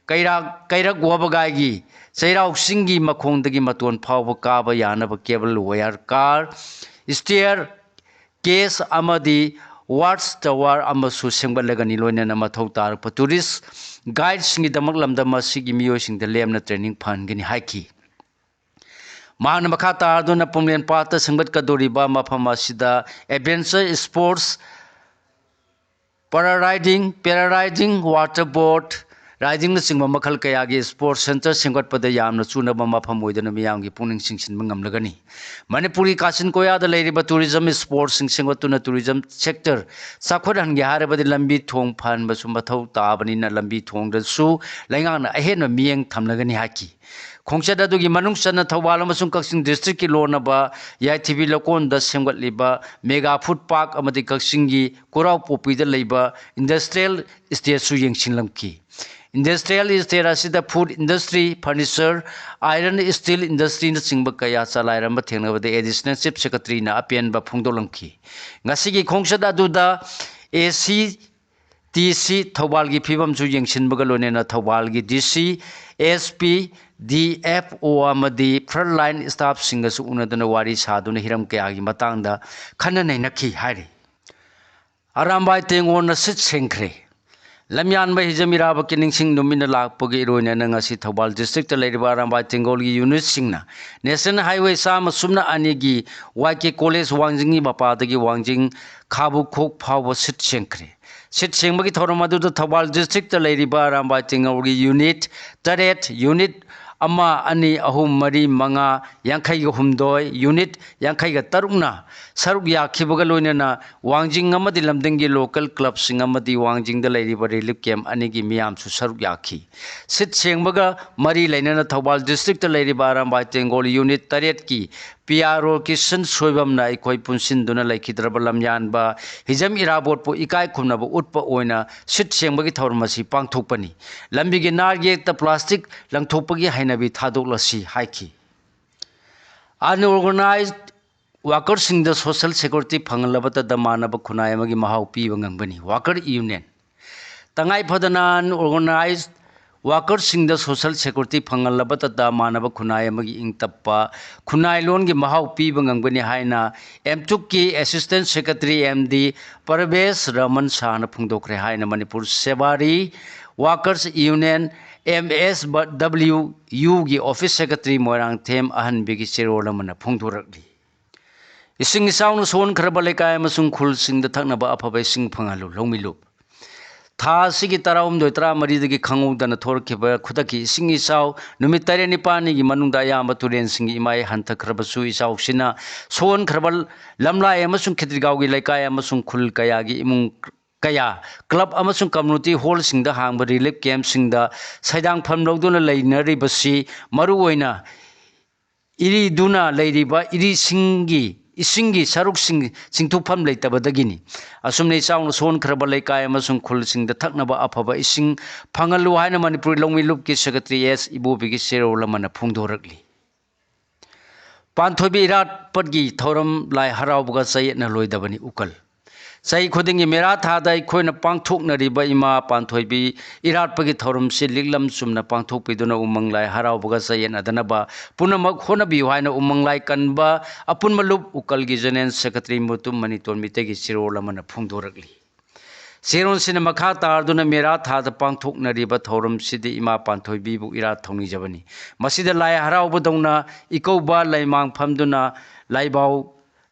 ꯀꯩꯔꯥꯛ, ꯀꯩꯔꯛ ꯋꯥꯕꯒꯥꯏꯒꯤ ꯆꯩꯔꯥꯎ ꯆꯤꯡꯒꯤ ꯃꯈꯣꯡꯗꯒꯤ ꯃꯇꯣꯟ ꯐꯥꯎꯕ ꯀꯥꯕ ꯌꯥꯅꯕ cable wire car, stair, cage ꯑꯃꯗꯤ watch tower ꯑꯃꯁꯨ ꯁꯦꯝꯒꯠꯂꯒꯅꯤ꯫ ꯂꯣꯏꯅꯅ ꯃꯊꯧ ꯇꯥꯔꯛꯄ tourist guideꯁꯤꯡꯒꯤꯗꯃꯛ ꯂꯝꯗꯝ ꯑꯁꯤꯒꯤ ꯃꯤꯑꯣꯏꯁꯤꯡꯗ ꯂꯦꯝꯅ training ꯐꯪꯍꯟꯒꯅꯤ ꯍꯥꯏꯈꯤ꯫ ꯃꯍꯥꯛꯅ ꯃꯈꯥ ꯇꯥꯗꯨꯅ ꯄꯨꯝꯂꯦꯟ ꯄꯥꯠꯇ ꯁꯦꯝꯒꯠꯀꯗꯧꯔꯤꯕ ꯃꯐꯝ ꯑꯁꯤꯗ adventure sports, paragliding, paragliding, water boat ridingꯅꯆꯤꯡꯕ ꯃꯈꯜ ꯀꯌꯥꯒꯤ sports centre ꯁꯦꯝꯒꯠꯄꯗ ꯌꯥꯝꯅ ꯆꯨꯅꯕ ꯃꯐꯝ ꯑꯣꯏꯗꯨꯅ ꯃꯤꯌꯥꯝꯒꯤ ꯄꯨꯛꯅꯤꯡ ꯆꯤꯡꯁꯤꯟꯕ ꯉꯝꯂꯒꯅꯤ꯫ ꯃꯅꯤꯄꯨꯔꯒꯤ ꯀꯥꯆꯤꯟ ꯀꯣꯌꯥꯗ ꯂꯩꯔꯤꯕ tourism spotꯁꯤꯡ ꯁꯦꯝꯒꯠꯇꯨꯅ tourism sector ꯆꯥꯎꯈꯠꯍꯟꯒꯦ ꯍꯥꯏꯔꯕꯗꯤ ꯂꯝꯕꯤ ꯊꯣꯡ ꯐꯍꯟꯕꯁꯨ ꯃꯊꯧ ꯇꯥꯕꯅꯤꯅ ꯂꯝꯕꯤ ꯊꯣꯡꯗꯁꯨ ꯂꯩꯉꯥꯛꯅ ꯑꯍꯦꯟꯕ ꯃꯤꯠꯌꯦꯡ ꯊꯝꯂꯒꯅꯤ ꯍꯥꯏꯈꯤ꯫ ꯈꯣꯡꯆꯠ ꯑꯗꯨꯒꯤ ꯃꯅꯨꯡ ꯆꯟꯅ ꯊꯧꯕꯥꯜ ꯑꯃꯁꯨꯡ ꯀꯛꯆꯤꯡ districtꯀꯤ ꯂꯣꯟꯅꯕ ꯌꯥꯏꯊꯤꯕꯤ ꯂꯧꯀꯣꯟꯗ ꯁꯦꯝꯒꯠꯂꯤꯕ mega food park ꯑꯃꯗꯤ ꯀꯛꯆꯤꯡꯒꯤ ꯀꯨꯔꯥꯎꯄꯣꯛꯄꯤꯗ ꯂꯩꯕ industrial estateꯁꯨ ꯌꯦꯡꯁꯤꯟꯂꯝꯈꯤ꯫ Industrial estate ꯑꯁꯤꯗ food industry, furniture, iron, steel industryꯅꯆꯤꯡꯕ ꯀꯌꯥ ꯆꯂꯥꯏꯔꯝꯕ ꯊꯦꯡꯅꯕꯗ additional chief secretaryꯅ ꯑꯄꯦꯟꯕ ꯐꯣꯡꯗꯣꯛꯂꯝꯈꯤ꯫ ꯉꯁꯤꯒꯤ ꯈꯣꯡꯆꯠ ꯑꯗꯨꯗ ꯑꯦ ꯁꯤ ꯇꯤ ꯁꯤ ꯊꯧꯕꯥꯜꯒꯤ ꯐꯤꯕꯝꯁꯨ ꯌꯦꯡꯁꯤꯟꯕꯒ ꯂꯣꯏꯅꯅ ꯊꯧꯕꯥꯜꯒꯤ ꯗꯤ ꯁꯤ, S P, D F O ꯑꯃꯗꯤ frontline staffꯁꯤꯡꯒꯁꯨ ꯎꯅꯗꯨꯅ ꯋꯥꯔꯤ ꯁꯥꯗꯨꯅ ꯍꯤꯔꯝ ꯀꯌꯥꯒꯤ ꯃꯇꯥꯡꯗ ꯈꯟꯅ ꯅꯩꯅꯈꯤ ꯍꯥꯏꯔꯤ꯫ ꯑꯔꯥꯝꯕꯥꯏ ꯇꯦꯡꯒꯣꯜꯅ ꯁꯤꯠ ꯁꯦꯡꯈ꯭ꯔꯦ꯫ ꯂꯝꯌꯥꯟꯕ ꯍꯤꯖꯝ ꯏꯔꯥꯕꯣꯠꯀꯤ ꯅꯤꯡꯁꯤꯡ ꯅꯨꯃꯤꯠꯅ ꯂꯥꯛꯄꯒ ꯏꯔꯣꯏꯅꯅ ꯉꯁꯤ ꯊꯧꯕꯥꯜ districtꯇ ꯂꯩꯔꯤꯕ ꯑꯔꯥꯝꯕꯥꯏ ꯇꯦꯡꯒꯣꯜꯒꯤ unitꯁꯤꯡꯅ National Highway ꯆꯥꯝꯃ ꯁꯨꯞꯅ ꯑꯅꯤꯒꯤ ꯋꯥꯏ ꯀꯦ ꯀꯣꯂꯦꯖ ꯋꯥꯡꯖꯤꯡꯒꯤ ꯃꯄꯥꯗꯒꯤ ꯋꯥꯡꯖꯤꯡ ꯈꯥꯕꯨꯈꯣꯛ ꯐꯥꯎꯕ ꯁꯤꯠ ꯁꯦꯡꯈ꯭ꯔꯦ꯫ ꯁꯤꯠ ꯁꯦꯡꯕꯒꯤ ꯊꯧꯔꯝ ꯑꯗꯨꯗ ꯊꯧꯕꯥꯜ districtꯇ ꯂꯩꯔꯤꯕ ꯑꯔꯥꯝꯕꯥꯏ ꯇꯦꯡꯒꯣꯜꯒꯤ unit ꯇꯔꯦꯠ, unit ꯑꯃ, ꯑꯅꯤ, ꯑꯍꯨꯝ, ꯃꯔꯤ, ꯃꯉꯥ, ꯌꯥꯡꯈꯩꯒ ꯍꯨꯝꯗꯣꯏ, unit ꯌꯥꯡꯈꯩꯒ ꯇꯔꯨꯛꯅ ꯁꯔꯨꯛ ꯌꯥꯈꯤꯕꯒ ꯂꯣꯏꯅꯅ ꯋꯥꯡꯖꯤꯡ ꯑꯃꯗꯤ ꯂꯝꯗꯤꯡꯒꯤ local clubꯁꯤꯡ ꯑꯃꯗꯤ ꯋꯥꯡꯖꯤꯡꯗ ꯂꯩꯔꯤꯕ relief camp ꯑꯅꯤꯒꯤ ꯃꯤꯌꯥꯝꯁꯨ ꯁꯔꯨꯛ ꯌꯥꯈꯤ꯫ ꯁꯤꯠ ꯁꯦꯡꯕꯒ ꯃꯔꯤ ꯂꯩꯅꯅ ꯊꯧꯕꯥꯜ districtꯇ ꯂꯩꯔꯤꯕ ꯑꯔꯥꯝꯕꯥꯏ ꯇꯦꯡꯒꯣꯜ unit ꯇꯔꯦꯠꯀꯤ P R O ꯀꯤꯁꯟ ꯁꯣꯏꯕꯝꯅ ꯑꯩꯈꯣꯏ ꯄꯨꯟꯁꯤꯟꯗꯨꯅ ꯂꯩꯈꯤꯗ꯭ꯔꯕ ꯂꯝꯌꯥꯟꯕ ꯍꯤꯖꯝ ꯏꯔꯥꯕꯣꯠꯄꯨ ꯏꯀꯥꯏ ꯈꯨꯝꯅꯕ ꯎꯠꯄ ꯑꯣꯏꯅ ꯁꯤꯠ ꯁꯦꯡꯕꯒꯤ ꯊꯧꯔꯝ ꯑꯁꯤ ꯄꯥꯡꯊꯣꯛꯄꯅꯤ꯫ ꯂꯝꯕꯤꯒꯤ ꯅꯥꯛ ꯌꯦꯠꯇ plastic ꯂꯪꯊꯣꯛꯄꯒꯤ ꯍꯩꯅꯕꯤ ꯊꯥꯗꯣꯛꯂꯁꯤ ꯍꯥꯏꯈꯤ꯫ Unorganized workerꯁꯤꯡꯗ social security ꯐꯪꯍꯜꯂꯕꯇꯗ ꯃꯥꯟꯅꯕ ꯈꯨꯟꯅꯥꯏ ꯑꯃꯒꯤ ꯃꯍꯥꯎ ꯄꯤꯕ ꯉꯝꯒꯅꯤ꯫ Worker union꯫ ꯇꯉꯥꯏ ꯐꯗꯅ unorganized workerꯁꯤꯡꯗ social security ꯐꯪꯍꯜꯂꯕꯇꯗ ꯃꯥꯟꯅꯕ ꯈꯨꯟꯅꯥꯏ ꯑꯃꯒꯤ ꯏꯪ ꯇꯞꯄ ꯈꯨꯟꯅꯥꯏ ꯂꯣꯟꯒꯤ ꯃꯍꯥꯎ ꯄꯤꯕ ꯉꯝꯒꯅꯤ ꯍꯥꯏꯅ ꯑꯦꯝꯇꯨꯛꯀꯤ assistant secretary M D ꯄꯔꯕꯦꯁ Raman ꯁꯥꯍꯅ ꯐꯣꯡꯗꯣꯛꯈ꯭ꯔꯦ ꯍꯥꯏꯅ ꯃꯅꯤꯄꯨꯔ ꯁꯦꯕꯥꯔꯤ workers union ꯑꯦꯝ ꯑꯦꯁ ꯗꯕ꯭ꯂꯤꯌꯨ ꯌꯨꯒꯤ office secretary ꯃꯣꯏꯔꯥꯡꯊꯦꯝ ꯑꯍꯟꯕꯤꯒꯤ ꯆꯦꯔꯣꯜ ꯑꯃꯅ ꯐꯣꯡꯗꯣꯔꯛꯂꯤ꯫ ꯏꯁꯤꯡ ꯏꯆꯥꯎꯅ ꯁꯣꯛꯍꯟꯈ꯭ꯔꯕ ꯂꯩꯀꯥꯏ ꯑꯃꯁꯨꯡ ꯈꯨꯜꯁꯤꯡꯗ ꯊꯛꯅꯕ ꯑꯐꯕ ꯏꯁꯤꯡ ꯐꯪꯍꯜꯂꯨ꯫ ꯂꯧꯃꯤ ꯂꯨꯞ꯫ ꯊꯥ ꯑꯁꯤꯒꯤ ꯇꯔꯥꯍꯨꯝꯗꯣꯏ, ꯇꯔꯥꯃꯔꯤꯗꯒꯤ ꯈꯪꯍꯧꯗꯅ ꯊꯣꯔꯛꯈꯤꯕ ꯈꯨꯗꯛꯀꯤ ꯏꯁꯤꯡ ꯏꯆꯥꯎ ꯅꯨꯃꯤꯠ ꯇꯔꯦꯠ ꯅꯤꯄꯥꯜꯅꯤꯒꯤ ꯃꯅꯨꯡꯗ ꯑꯌꯥꯝꯕ ꯇꯨꯔꯦꯜꯁꯤꯡꯒꯤ ꯏꯃꯥꯏ ꯍꯟꯊꯈ꯭ꯔꯕꯁꯨ, ꯏꯆꯥꯎꯁꯤꯅ ꯁꯣꯛꯍꯟꯈ꯭ꯔꯕ ꯂꯝꯂꯥꯏ ꯑꯃꯁꯨꯡ ꯈꯦꯇ꯭ꯔꯤꯒꯥꯎꯒꯤ ꯂꯩꯀꯥꯏ ꯑꯃꯁꯨꯡ ꯈꯨꯜ ꯀꯌꯥꯒꯤ ꯏꯃꯨꯡ ꯀꯌꯥ, club ꯑꯃꯁꯨꯡ community hallꯁꯤꯡꯗ ꯍꯥꯡꯕ relief campꯁꯤꯡꯗ ꯁꯩꯗꯥꯡꯐꯝ ꯂꯧꯗꯨꯅ ꯂꯩꯅꯔꯤꯕꯁꯤ ꯃꯔꯨꯑꯣꯏꯅ ꯏꯔꯤꯗꯨꯅ ꯂꯩꯔꯤꯕ ꯏꯔꯤꯁꯤꯡꯒꯤ, ꯏꯁꯤꯡꯒꯤ ꯁꯔꯨꯛꯁꯤꯡ ꯆꯤꯡꯊꯣꯛꯐꯝ ꯂꯩꯇꯕꯗꯒꯤꯅꯤ꯫ ꯑꯁꯨꯝꯅ ꯏꯆꯥꯎꯅ ꯁꯣꯛꯍꯟꯈ꯭ꯔꯕ ꯂꯩꯀꯥꯏ ꯑꯃꯁꯨꯡ ꯈꯨꯜꯁꯤꯡꯗ ꯊꯛꯅꯕ ꯑꯐꯕ ꯏꯁꯤꯡ ꯐꯪꯍꯜꯂꯨ ꯍꯥꯏꯅ ꯃꯅꯤꯄꯨꯔ ꯂꯧꯃꯤ ꯂꯨꯞꯀꯤ secretary ꯑꯦꯁ ꯏꯕꯣꯕꯤꯒꯤ ꯆꯦꯔꯣꯜ ꯑꯃꯅ ꯐꯣꯡꯗꯣꯔꯛꯂꯤ꯫ ꯄꯥꯟꯊꯣꯏꯕꯤ ꯏꯔꯥꯠꯄꯒꯤ ꯊꯧꯔꯝ ꯂꯥꯏ ꯍꯔꯥꯎꯕꯒ ꯆꯌꯦꯠꯅ ꯂꯣꯏꯗꯕꯅꯤ ꯎꯀꯜ꯫ ꯆꯍꯤ ꯈꯨꯗꯤꯡꯒꯤ ꯃꯦꯔꯥ ꯊꯥꯗ ꯑꯩꯈꯣꯏꯅ ꯄꯥꯡꯊꯣꯛꯅꯔꯤꯕ ꯏꯃꯥ ꯄꯥꯟꯊꯣꯏꯕꯤ ꯏꯔꯥꯠꯄꯒꯤ ꯊꯧꯔꯝꯁꯤ ꯂꯤꯛꯂꯝ ꯆꯨꯝꯅ ꯄꯥꯡꯊꯣꯛꯄꯤꯗꯨꯅ ꯎꯃꯪ ꯂꯥꯏ ꯍꯔꯥꯎꯕꯒ ꯆꯌꯦꯠꯅꯗꯅꯕ ꯄꯨꯝꯅꯃꯛ ꯍꯣꯠꯅꯕꯤꯌꯨ ꯍꯥꯏꯅ ꯎꯃꯪ ꯂꯥꯏ ꯀꯟꯕ ꯑꯄꯨꯟꯕ ꯂꯨꯞ ꯎꯀꯜꯒꯤ general secretary ꯃꯨꯇꯨꯝ ꯃꯅꯤꯇꯣꯟ ꯃꯤꯇꯩꯒꯤ ꯆꯦꯔꯣꯜ ꯑꯃꯅ ꯐꯣꯡꯗꯣꯔꯛꯂꯤ꯫ ꯆꯦꯔꯣꯜꯁꯤꯅ ꯃꯈꯥ ꯇꯥꯔꯗꯨꯅ ꯃꯦꯔꯥ ꯊꯥꯗ ꯄꯥꯡꯊꯣꯛꯅꯔꯤꯕ ꯊꯧꯔꯝꯁꯤꯗꯤ ꯏꯃꯥ ꯄꯥꯟꯊꯣꯏꯕꯤꯕꯨ ꯏꯔꯥꯠ ꯊꯧꯅꯤꯖꯕꯅꯤ꯫ ꯃꯁꯤꯗ ꯂꯥꯏ ꯍꯔꯥꯎꯕꯗꯧꯅ ꯏꯀꯧꯕ ꯂꯩꯃꯥꯡ ꯐꯝꯗꯨꯅ ꯂꯥꯏꯕꯥꯎ,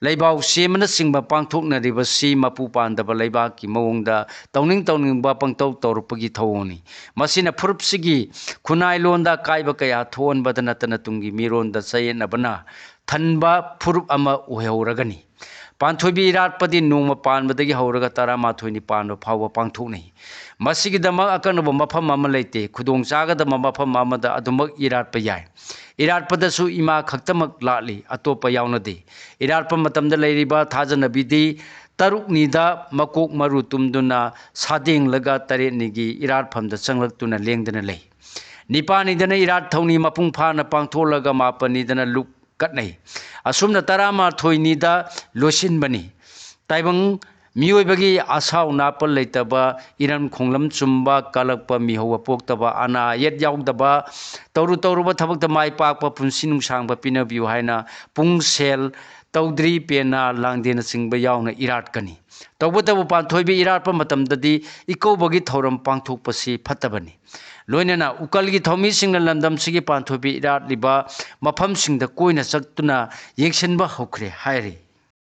ꯂꯩꯕꯥꯎ ꯁꯦꯝꯕꯅꯆꯤꯡꯕ ꯄꯥꯡꯊꯣꯛꯅꯔꯤꯕꯁꯤ ꯃꯄꯨ ꯄꯥꯟꯗꯕ ꯂꯩꯕꯥꯛꯀꯤ ꯃꯑꯣꯡꯗ ꯇꯧꯅꯤꯡ ꯇꯧꯅꯤꯡꯕ ꯄꯪꯇꯧ ꯇꯧꯔꯛꯄꯒꯤ ꯊꯧꯑꯣꯡꯅꯤ꯫ ꯃꯁꯤꯅ ꯐꯨꯔꯨꯞꯁꯤꯒꯤ ꯈꯨꯟꯅꯥꯏ ꯂꯣꯟꯗ ꯑꯀꯥꯏꯕ ꯀꯌꯥ ꯊꯣꯛꯍꯟꯕꯗ ꯅꯠꯇꯅ ꯇꯨꯡꯒꯤ ꯃꯤꯔꯣꯟꯗ ꯆꯌꯦꯠꯅꯕꯅ ꯊꯟꯕ ꯐꯨꯔꯨꯞ ꯑꯃ ꯑꯣꯏꯍꯧꯔꯒꯅꯤ꯫ ꯄꯥꯟꯊꯣꯏꯕꯤ ꯏꯔꯥꯠꯄꯗꯤ ꯅꯣꯡꯃ ꯄꯥꯟꯕꯗꯒꯤ ꯍꯧꯔꯒ ꯇꯔꯥꯃꯥꯊꯣꯏꯅꯤ ꯄꯥꯟꯕ ꯐꯥꯎꯕ ꯄꯥꯡꯊꯣꯛꯅꯩ꯫ ꯃꯁꯤꯒꯤꯗꯃꯛ ꯑꯀꯛꯅꯕ ꯃꯐꯝ ꯑꯃ ꯂꯩꯇꯦ꯫ ꯈꯨꯗꯣꯡ ꯆꯥꯒꯗꯕ ꯃꯐꯝ ꯑꯃꯗ ꯑꯗꯨꯃꯛ ꯏꯔꯥꯠꯄ ꯌꯥꯏ꯫ ꯏꯔꯥꯠꯄꯗꯁꯨ ꯏꯃꯥ ꯈꯛꯇꯃꯛ ꯂꯥꯠꯂꯤ, ꯑꯇꯣꯞꯄ ꯌꯥꯎꯅꯗꯦ꯫ ꯏꯔꯥꯠꯄ ꯃꯇꯝꯗ ꯂꯩꯔꯤꯕ ꯊꯥꯖꯅꯕꯤꯗꯤ ꯇꯔꯨꯛꯅꯤꯗ ꯃꯀꯣꯛ ꯃꯔꯨ ꯇꯨꯝꯗꯨꯅ ꯁꯥꯗꯦꯡꯂꯒ ꯇꯔꯦꯠꯅꯤꯒꯤ ꯏꯔꯥꯠꯐꯝꯗ ꯆꯪꯂꯛꯇꯨꯅ ꯂꯦꯡꯗꯅ ꯂꯩ꯫ ꯅꯤꯄꯥꯜꯅꯤꯗꯅ ꯏꯔꯥꯠ ꯊꯧꯅꯤ ꯃꯄꯨꯡ ꯐꯥꯅ ꯄꯥꯡꯊꯣꯛꯂꯒ ꯃꯥꯄꯜꯅꯤꯗꯅ ꯂꯨꯞ ꯀꯠꯅꯩ꯫ ꯑꯁꯨꯝꯅ ꯇꯔꯥꯃꯥꯊꯣꯏꯅꯤꯗ ꯂꯣꯏꯁꯤꯟꯕꯅꯤ꯫ ꯇꯥꯏꯕꯪ ꯃꯤꯑꯣꯏꯕꯒꯤ ꯑꯁꯥꯎ ꯅꯥꯄꯜ ꯂꯩꯇꯕ, ꯏꯔꯝ ꯈꯣꯡꯂꯝ ꯆꯨꯝꯕ, ꯀꯜꯂꯛꯄ ꯃꯤꯍꯧꯕ ꯄꯣꯛꯇꯕ, ꯑꯅꯥ ꯑꯌꯦꯛ ꯌꯥꯎꯗꯕ, ꯇꯧꯔꯨ ꯇꯧꯔꯨꯕ ꯊꯕꯛꯇ ꯃꯥꯏ ꯄꯥꯛꯄ, ꯄꯨꯟꯁꯤ ꯅꯨꯡꯁꯥꯡꯕ ꯄꯤꯅꯕꯤꯌꯨ ꯍꯥꯏꯅ ꯄꯨꯡ ꯁꯦꯜ, ꯇꯧꯗ꯭ꯔꯤ, ꯄꯦꯅꯥ, ꯂꯥꯡꯗꯦꯟꯅꯆꯤꯡꯕ ꯌꯥꯎꯅ ꯏꯔꯥꯠꯀꯅꯤ꯫ ꯇꯧꯕꯇꯕꯨ ꯄꯥꯟꯊꯣꯏꯕꯤ ꯏꯔꯥꯠꯄ ꯃꯇꯝꯗꯗꯤ ꯏꯀꯧꯕꯒꯤ ꯊꯧꯔꯝ ꯄꯥꯡꯊꯣꯛꯄꯁꯤ ꯐꯠꯇꯕꯅꯤ꯫ ꯂꯣꯏꯅꯅ ꯎꯀꯜꯒꯤ ꯊꯧꯃꯤꯁꯤꯡꯅ ꯂꯝꯗꯝꯁꯤꯒꯤ ꯄꯥꯟꯊꯣꯏꯕꯤ ꯏꯔꯥꯠꯂꯤꯕ ꯃꯐꯝꯁꯤꯡꯗ ꯀꯣꯏꯅ ꯆꯠꯇꯨꯅ ꯌꯦꯡꯁꯤꯟꯕ ꯍꯧꯈ꯭ꯔꯦ ꯍꯥꯏꯔꯤ꯫